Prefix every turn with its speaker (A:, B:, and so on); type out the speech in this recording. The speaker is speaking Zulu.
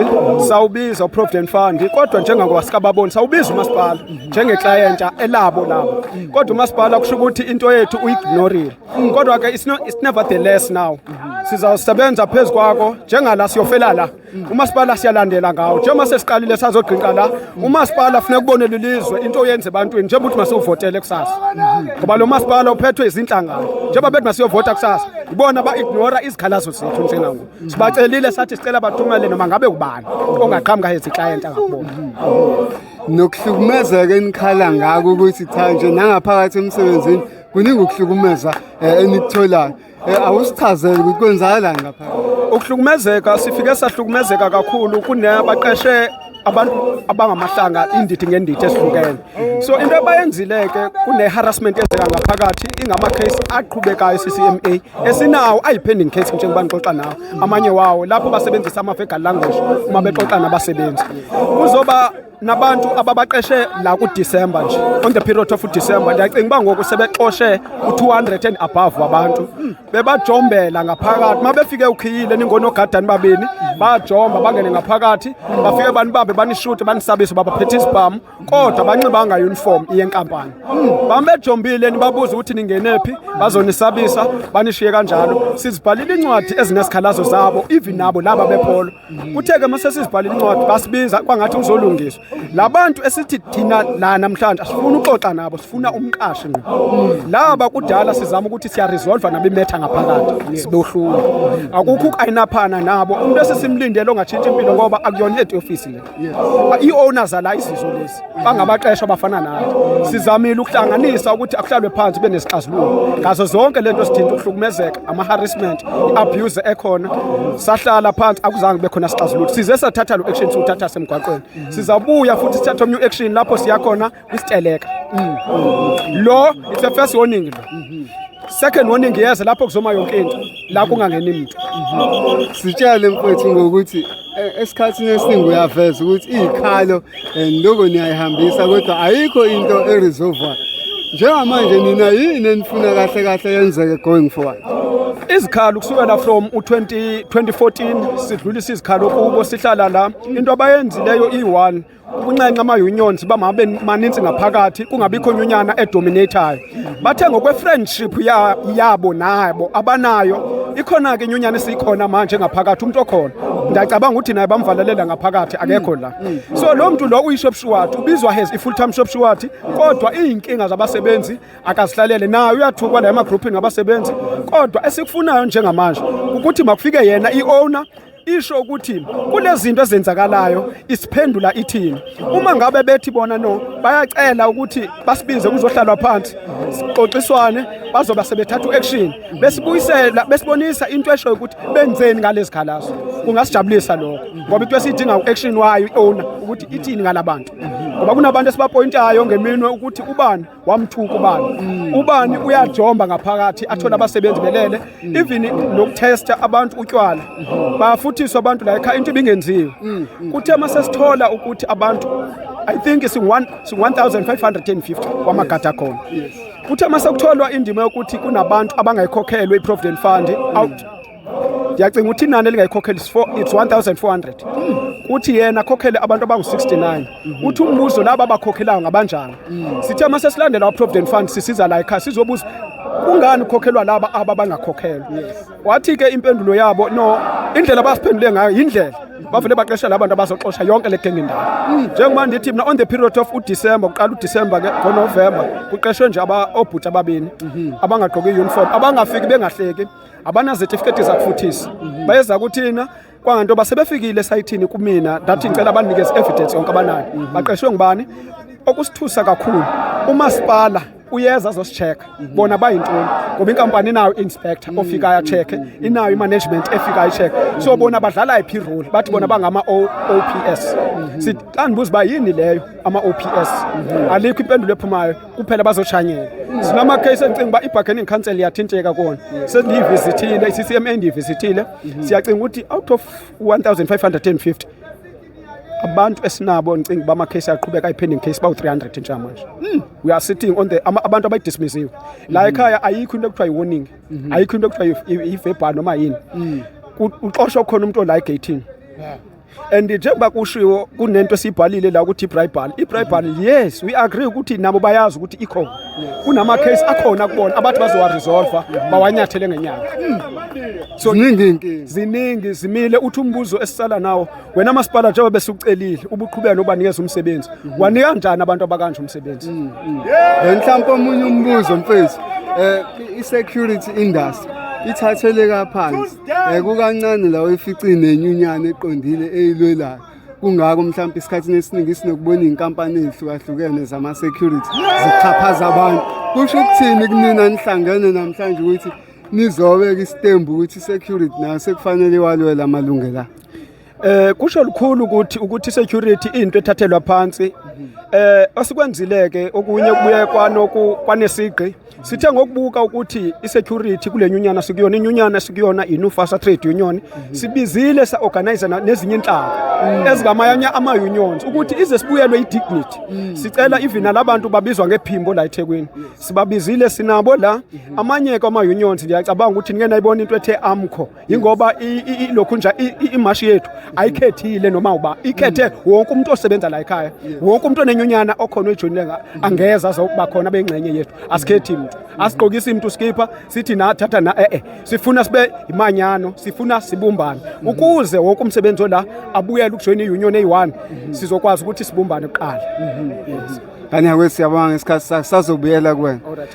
A: Umsebenzi sawubiza uProvident Fund, kodwa njengakwasikababoni sawubiza umasipala njengeclient elabo labo, kodwa umasipala kusho ukuthi into yethu uyignorile. Kodwa ke it's nevertheless now sizawusebenza phezu kwako. Njengala siyofela la umasipala, siyalandela ngawo njengoba sesiqalile sazogqinqa la umasipala. Funeka kubonele ilizwe into oyenza ebantwini, njengoba uthi masiwuvotele kusasa, ngoba lo masipala uphethwe izinhlangano. Njengoba bethi masiyovota kusasa, ibona ba-ignora izikhalazo zethu. Njengangoku sibacelile, sathi sicela bathumele noma ngabe ubani ongaqhamuka ezi-client angakubona.
B: Nokuhlukumezeka enikhala ngako ukuthi cha nje nangaphakathi emsebenzini kuningi ukuhlukumeza enikutholayo. Awusichazele ukuthi kwenzakalani ngaphakathi.
A: Ukuhlukumezeka, sifike sahlukumezeka kakhulu. Kunabaqeshe abantu abangamahlanga, indidi ngendidi esihlukene. So into abayenzile ke, kune-harassment ezeka ngaphakathi, ingama-case aqhubekayo CCMA esinawo ayi-pending case njengoba ngixoxa nawo. Amanye wawo lapho basebenzisa ama-vulgar language uma bexoxa nabasebenzi. Kuzoba nabantu ababaqeshe la kuDisemba nje, on the period of December, ndiyacinga uba ngoku sebexoshe u-200 and above wabantu. Bebajombela ngaphakathi uma befike ukhiyile ningonogadani babini, bajomba bangene ngaphakathi, bafike banibambe, banishute, banisabise, babaphethe isibhamu, kodwa banxibanga uniform iyenkampani. Bambejombile, nibabuza ukuthi ningenephi, bazonisabisa, banishiye kanjalo. Sizibhalile incwadi ezinesikhalazo zabo, even nabo laba bePolo. Kuthe-ke uma sesizibhalile incwadi, basibiza kwangathi kuzolungiswa. Labantu esithi thina la namhlanje asifuni uxoxa nabo, sifuna umqashi ngqo. Laba kudala sizama ukuthi siyaresolva nabo i-matter ngaphakathi, sibohlula, akukho ukayinaphana nabo. Umuntu esesimlindele ongatshintsha impilo, ngoba akuyona head office le, i-owners la izizo lezi bangabaqeshwa abafana nathi. Sizamile ukuhlanganisa ukuthi akuhlalwe phansi benesixazululo ngazo zonke lento sithinta ukuhlukumezeka, ama-harassment, i-abuse ekhona. Sahlala phansi, akuzange kube khona sixazululo. Size sathatha lo action siwuthatha semgwaqweni. Sizabuya futhi sithathe omnye action lapho siyakhona kwisiteleka lo. It's a first warning lo. Second warning yeza lapho kuzoma yonke into la kungangeni muntu.
B: Sitshele mfowethu ngokuthi esikhathini esiningi uyaveza ukuthi iy'khalo niloko niyayihambisa, kodwa ayikho into eresolvayo. Njengamanje nina yini enifuna kahle kahle yenzeke going forward?
A: Izikhalo kusukela from u-20 2014 sidlulisa izikhalo kubo, sihlala la. Into abayenzileyo iyi-one, ukunxenxa ama-unions uba mabe manintsi ngaphakathi, kungabikho nyunyana edominatayo. Bathe ngokwe-friendship yabo nabo abanayo. Ikhona-ke inyunyana esiyikhona manje ngaphakathi, umuntu okhona ndiyacabanga ukuthi naye bamvalelela ngaphakathi, akekho la. So lo muntu lo uyi-shop steward, ubizwa as i-full time shop steward, kodwa iy'nkinga zabasebenzi akazihlalele naye, uyathukwa la emagruphini ngabasebenzi. Kodwa esikufunayo njengamanje ukuthi makufike yena i-owner, isho ukuthi kulezi zinto ezenzakalayo isiphendula ithini. Uma ngabe bethi bona no, bayacela ukuthi basibize kuzohlalwa phansi sixoxiswane, bazoba sebethatha u-action, besibuyisela, besibonisa into eshoyo ukuthi benzeni ngalezi khalazo. Kungasijabulisa lokho, ngoba into esiyidinga u-action wayo i-owner ukuthi ithini ngalabantu, ngoba kunabantu esibapointayo ngeminwe ukuthi ubani wamthuka ubani, ubani uyajomba ngaphakathi, athola abasebenzi belele, even nokuthesta abantu utywala, bayafuthiswa abantu la ekhaya, into ibingenziwe. Kuthe mase sithola ukuthi abantu, I think singu-1550 kwamagadi akhona, kuthe mase kutholwa indima yokuthi kunabantu abangayikhokhelwe i-provident fund out. Ndiyacinga ukuthi inani elingayikhokheli it's 1400, kuthi yena akhokhele abantu abangu-69. Uthi umbuzo, laba abakhokhelayo ngabanjani? Sithe uma sesilandela u-provident fund, sisiza la ekhaya, sizobuza kungani kukhokhelwa laba aba bangakhokhelwa. Wathi-ke impendulo yabo, no, indlela abasiphendule ngayo yindlela bavele baqesha la bantu abazoxosha yonke le genge ndawo. Njengoba ndithi mna, on the period of uDisemba, kuqala uDisemba ke ngoNovemba, kuqeshwe nje obhuti ababini abangagqoki i-uniform, abangafiki bengahleki, abanazetifiketi zakufuthisa. Bayeza kuthina kwanganto basebefikile esayithini. Kumina ndathi ngicela banikeze evidence yonke abanayo, baqeshwe ngubani. Okusithusa kakhulu, umasipala uyeza azosichecka bona bayintoni, ngoba inkampani inayo inspector ofikayo achecke, inayo i-management efikayo icheck. So bona badlala iphi role? Bathi bona bangama-OPS. Sithi xa ndibuza uba yini leyo ama-OPS, alikho impendulo ephumayo, kuphela bazoshanyela. Sinama-case endicinga uba i-bargaining council iyathinteka kona, sendiyivizithile i-CCMA, ndiyivizithile. Siyacinga ukuthi out of 1550 abantu esinabo, ndicinga uba amakheyisi aqhubeka ayi-pending case bawu-300 njengamanje. We are sitting on the abantu abayidismissiwe la ekhaya. Ayikho into ekuthiwa yi-warning, ayikho into ekuthiwa i-verbal noma yini. Uxoshwa khona umuntu ola egeyithini. And njengoba kushiwo, kunento esiyibhalile la ukuthi i-bribery, i-bribery, yes, we agree ukuthi nabo bayazi ukuthi ikhona, kunama-case akhona kubona abathi bazowa-resolve, bawanyathele ngenyanga. So
B: Ziningi iy'nkinga.
A: Ziningi, zimile. Uthi umbuzo esisala nawo wena masipala, njengoba besukucelile ubuqhubeka nobanikeza umsebenzi, wanika kanjani abantu abakanje umsebenzi?
B: Then mhlawumbe omunye umbuzo, mfethu, i-security industry ithatheleka phansi, kukancane la oyifice nenyunyana eqondile eyilwelayo. Kungako mhlawumbe isikhathini esiningi sinokubona iy'nkampani ey'hlukahlukene zama-security zixhaphaza abantu. Kusho ukuthini kunina nihlangene namhlanje ukuthi nizobeka isitembu ukuthi i-security nayo sekufanele iwalwele amalungelo ayo?
A: Kusho lukhulu ukuthi security into ethathelwa phansi. Esikwenzile ke okunye kubuye kwanoku kwanesigqi. Sithe ngokubuka ukuthi isecurity kule nyunyana sikuyona, inyunyana sikuyona iNUFASA Trade Union, sibizile sa organize nezinye inhlaka ezingamanye ama unions ukuthi ize sibuyelwe idignity. Sicela even nalabantu babizwa ngephimbo la eThekwini. Sibabizile, sinabo la amanye ke ama unions. Ngiyacabanga ukuthi nike nayibona into ethe AMCO, ingoba lokhu nje imashi yethu ayikhethile noma uba ikhethe wonke umuntu osebenza la ekhaya, wonke umuntu onenyunyana okhona oyijoyinile angeza azokuba khona bengxenye yethu. Asikhethi umuntu, asigqokisi umuntu skipha sithi na thatha na sifuna sibe imanyano, sifuna sibumbane ukuze wonke umsebenzi ola abuyele ukujoyina i-union eyi-one, sizokwazi ukuthi sibumbane kuqala.
B: Kanye kwethu, siyabonga ngesikhathi sakho, sazobuyela kuwena.
A: Alright.